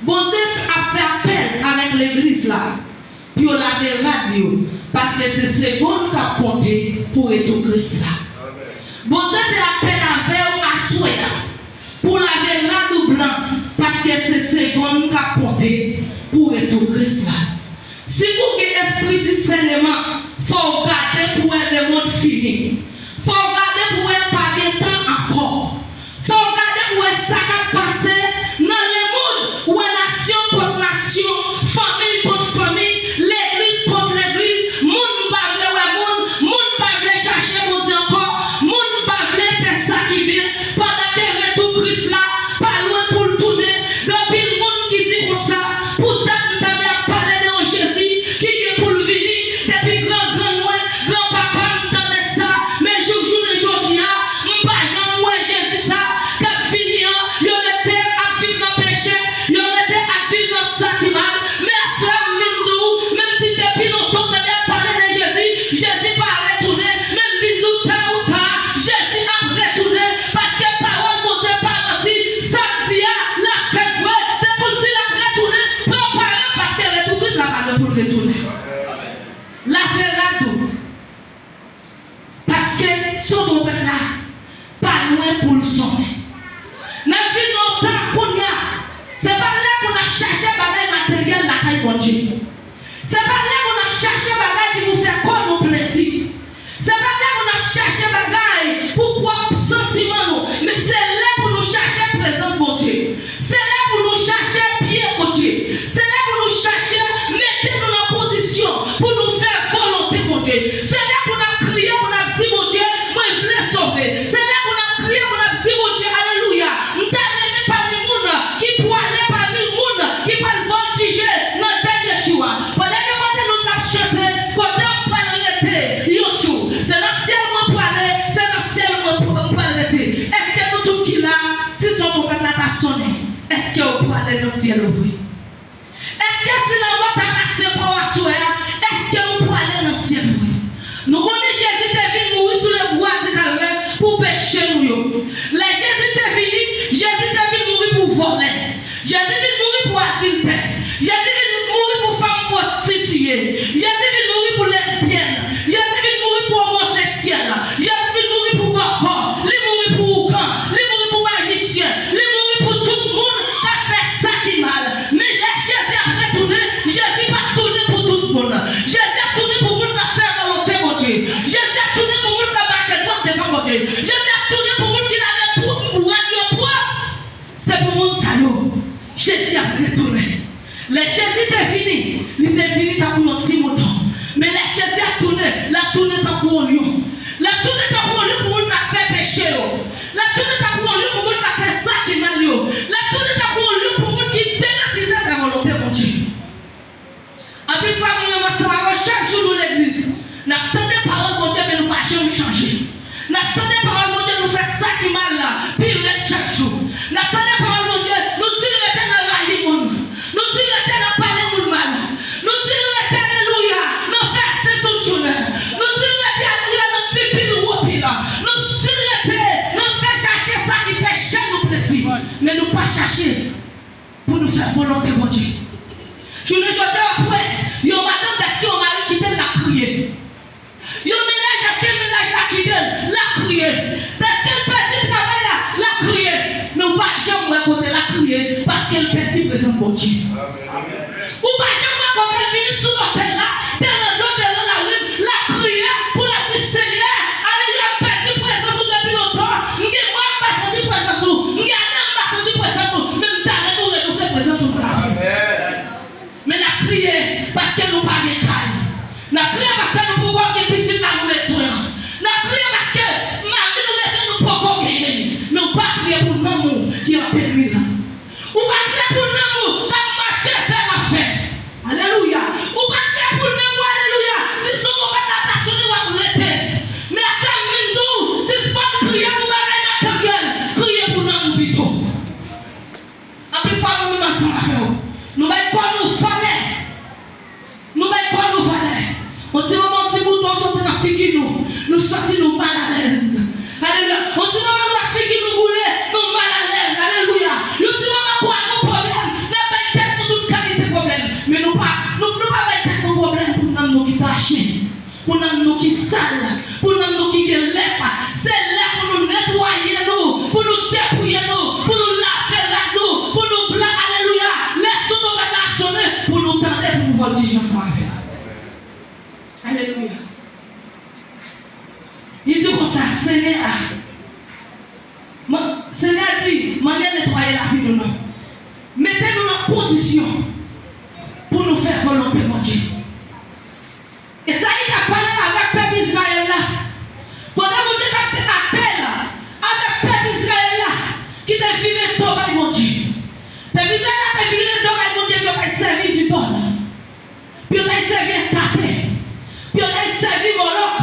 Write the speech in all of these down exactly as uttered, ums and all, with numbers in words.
Bondye ap fè apèl avèk legliz la pou yo lave rad yo, paske se segonn k ap konte pou retou Kris la. Bondye fè apèl avè w aswè a pou w lave rad ou blan, paske se segonn k ap konte pou retou Kris la. Si w gen espri disèneman, fò w gade pou w wè lemonn fini. Fò w gade pou w wè pa gen tan ankò. Fò w gade pou w wè sa k ap pase nan lemonn. Ou wè nasyon kont nasyon, fanmi kont fanmi, legliz kont legliz. Moun pa vle wè moun, moun pa vle chache Bondye ankò, moun pa vle fè sa ki byen. Pandan ke retou Kris la pa lwen pou l tounen, gen anpil moun ki di konsa, poutan m tande ap pale de yon Jezi ki gen pou l vini, depi gran grann mwen, gran papa m tande sa, men jouk jounen jodi a, m pa janm wè Jezi sa k ap vini an. Yo rete ap viv nan peche, yo rete ap viv nan sa ki mal. Men aswè a m vin di w, menm si depi lontan w tande ap pale de Jezi, Jezi pa retounen, men m vin di w ta ou ta, Jezi ap retounen, paske pawòl Bondye pa manti, sa l di a, l ap fèt vre, depi l di l ap retounen, prepare w, paske retou Kris la pa gen pou l retounen. Lave rad ou. Paske son twonpèt la pa lwen pou l sonnen. N ap viv nan yon tan kounye a, se pa lè pou n ap chache bagay materyèl lakay Bondye. Se pa lè pou n ap chache bagay ki pou fè kò nou plezi. Se pa lè pou n ap chache bagay pou pwòp santiman nou, men se lè pou nou chache prezans Bondye. Se lè pou nou chache pye Bondye. Se lè pou nou chache mete nou nan kondisyon pou nou fè volonte Bondye. Se lè pou n ap kriye, pou n ap di Bondye, mwen vle sove. Se lè pou n ap kriye, pou n ap di Bondye, alelouya, m ta renmen pami moun ki pwale pami moun ki pral vòltije nan dènye jou a. Pandan ke kote nou t ap chante, kote m pral rete yon jou. Se nan syèl mwen prale, se nan syèl mwen pr-, m pral rete. Èske nou tout ki la, si son twonpèt la ta sonnen, èske ou prale nan syèl ou vre? Èske si lanmò ta pase pa w aswè a, èske ou prale nan syèl ou vre? Nou konnen Jezi te vin mouri sou le bwa di Kalvè pou peche nou yo. Lè Jezi te vini, Jezi te vin mouri pou vòlè. Jezi vin mouri pou adiltè. Jezi vin mouri pou fanm pwostitiye. Jezi vin mouri pou lesbyèn. Jezi vin mouri pou omoseksyèl. Jezi vin mouri pou kòkò. Li mouri pou ougan. Li mouri pou majisyen. Li mouri pou tout moun k ap fè sa ki mal. Men lè Jezi ap retounen, Jezi p ap tounen pou tout moun. Jezi ap tounen pou moun k ap fè volonte Bondye. Jezi ap tounen pou moun k ap mache dwat devan Bondye. Jezi ap tounen pou moun ki lave pou rad yo pwòp. Se pou moun sa yo Jezi ap retounen. Lè Jezi te vini, li te vini tankou yon ti mouton. Men lè Jezi ap tounen, l ap tounen tankou yon lyon. L ap tounen tankou yon lyon pou moun k ap fè peche yo. L ap tounen tankou yon lyon pou moun k ap fè sa ki mal yo. L ap tounen tankou yon lyon pou moun ki derefize fè volonte Bondye. Anpil fwa, mwen menm ansanm avè w, chak jou nou legliz, n ap tande pawòl Bondye, men nou pa janm chanje. N ap tande pawòl Bondye, nou fè sa ki mal la pi rèd chak jou. N ap tande pawòl Bondye, nou toujou rete nan rayi moun. Nou toujou rete nan pale moun mal. Nou toujou rete, alelouya, nan fè sen tout jounen. Nou toujou rete, alelouya, nan di pil wo pil. Nou toujou rete nan fè chache sa ki fè chè nou plezi. Men nou pa chache pou nou fè volonte Bondye. Jounen jodi a, w ap wè yon madanm, dèske yon mari kite l, l ap kriye. Yon mennaj, dèske mennaj la kite l, l ap kriye. Dèske l pèdi travay la, l ap kriye. Men w pa janm wè kote l ap kriye, paske l pèdi prezans Bondye. Ou pa janm wè kote l vini sou lotèl la, devan dlo, devan lari, l ap kriye pou l ap di, Senyè, alelouya, m pèdi prezans ou depi lontan, m gen mwa m pa santi prezans ou, m gen ane m pa santi prezans ou, men m ta renmen ou renouvle prezans ou nan lavi m. Men n ap kriye paske nou pa gen kay. N ap kriye paske nou poko gen pitit la nou bezwen an. N ap kriye paske mari nou bezwen nou poko genyen l. Men w pa kriye pou nanm ou ki an peri la. Ou pa kriye pou nanm ou k ap mache fè lafè. Alelouya. Ou pa kriye pou nanm ou, alelouya. Si son twonpèt la ta sonnen, w ap rete. Men sa m vin di w, sispann kriye pou bagay materyèl. Kriye pou nanm ou pito. Anpil fwa, mwen menm ansanm avè w, nou bay kò nou valè. Nou bay kò nou valè. Yon ti moman, yon ti bouton soti nan figi nou. Nou santi nou malalèz. Alelouya. Yon ti moman, nou wè figi nou boule. Nou malalèz. Alelouya. Yon ti moman, pou a gon pwoblèm, n ap bay Pou nanm nou ki sal, pou nanm nou ki gen lèp, se lè pou nou netwaye nou, pou nou depouye nou, pou nou lave rad nou, pou nou blan, alelouya. Lè sot ouvè la sonnen, pou nou tande, pou nou vòltije ansanm avè l. Alelouya. Li di konsa, Senyè a, man, Senyè a di, mande netwaye lavi nou non. Mete nou nan kondisyon pou nou fè volonte Bondye. Ezayi t ap pale avèk pèp Izrayèl la. Pandan Bondye t ap fè apèl avèk pèp Izrayèl la ki te vire do bay Bondye. Pèp Izrayèl la te vire do bay Bondye pou yo t al sèvi zidòl. Pou yo t al sèvi estatè. Pou yo t al sèvi Molòk.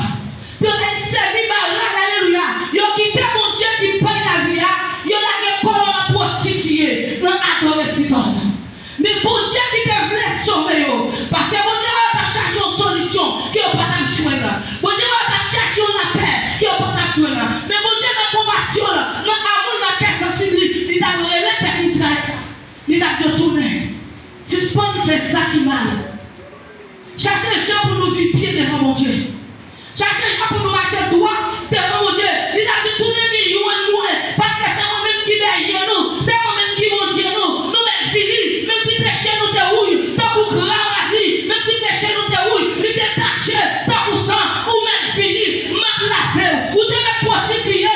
Pou yo t al sèvi Baal, alelouya. Yo kite Bondye ki bay lavi a, yo lage kò yo nan pwostitiye, nan adore zidòl. Men Bondye ki te vle sove yo, paske Bondye wè yo t ap chache yon solisyon ke yo pa t ap jwenn. Bondye wè yo t ap chache yon lapè ke yo pa t ap jwenn. Men Bondye nan konpasyon l, nan amou l, nan kè sansib li, li t ap rele pèp Izrayèl. Li t ap di yo tounen. Sispann fè sa ki mal. Chache jan pou nou viv byen devan Bondye. Chache jan pou nou mache dwat devan Bondye. Li t ap di, tounen vin jwenn mwen, paske se mwen menm ki bèje nou, se mwen menm ki Bondye nou. Nou mèt vini, menm si peche nou te wouj tankou kravwazi, menm si peche nou te wouj, li te tache tankou san, ou mèt vini, m ap lave w. Ou te mèt pwostitiye,